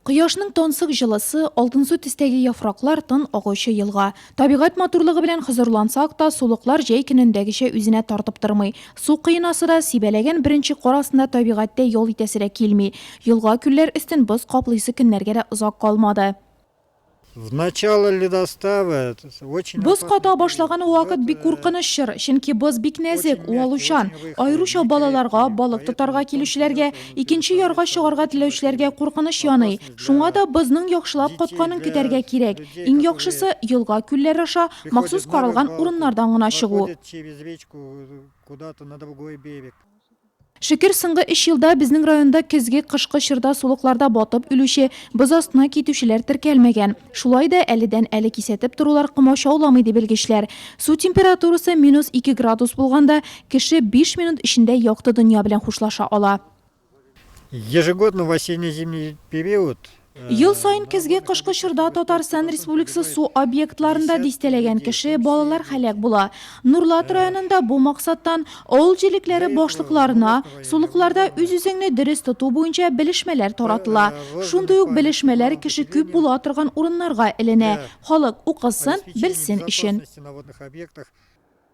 Кояшның тансык җылысы, алтынсу төстәге яфраклар, тын агучы елга. Табигать матурлыгы белән хозурлансак та, сулыклар җәй көнендәгечә үзенә тартып тормый. Су коенасы да, сибәләгән беренче кар астында табигатьтә ял итәсе дә килми. Елга-күлләр өстен боз каплыйсы көннәргә дә озак калмады. В начало ледостава очень Боз ката башлаган вакыт бик куркыныч чор, чөнки боз бик нәзек, уалучан. Аеруча балаларга, балык тотарга килүчеләргә, икенче ярга чыгарга теләүчеләргә куркыныч яный. Шуңа да бозның яхшылап катканын көтәргә кирәк. Иң яхшысы, елга-күлләр аша махсус каралган урыннардан гына чыгу. Шөкер, соңгы өч елда безнең районда көзге-кышкы чорда сулыкларда батып үлүче, боз астына китүчеләр теркәлмәгән. Шулай да әледән-әле кисәтеп торулар комачауламый, ди белгечләр. Су температурасы минус ике градус булганда, кеше биш минут эчендә якты дөнья белән хушлаша ала. Ежегодно в осенне-зимний период Ел саен көзге-кышкы чорда Татарстан Республикасы су объектларында дистәләгән кеше, балалар һәлак була. Нурлат районында бу максаттан авыл җирлекләре башлыкларына сулыкларда үз-үзеңне дөрес тоту буенча белешмәләр таратыла. Шундый ук белешмәләр кеше күп була торган урыннарга эленә, халык укысын, белсен өчен.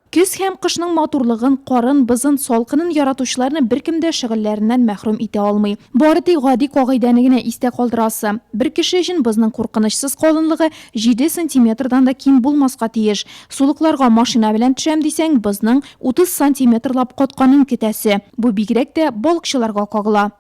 Көз һәм кышның матурлыгын, карын, бозын, салкынын яратучыларны беркем дә шөгыльләреннән мәхрүм итә алмый. Бары тик гади кагыйдәне генә истә калдырасы, бер кеше өчен бозның куркынычсыз калынлыгы җиде сантиметрдан да ким булмаска тиеш. Сулыкларга машина белән төшәм дисәң, бозның 30 сантиметрлап катканын көтәсе. Бу бигрәк тә балыкчыларга кагыла.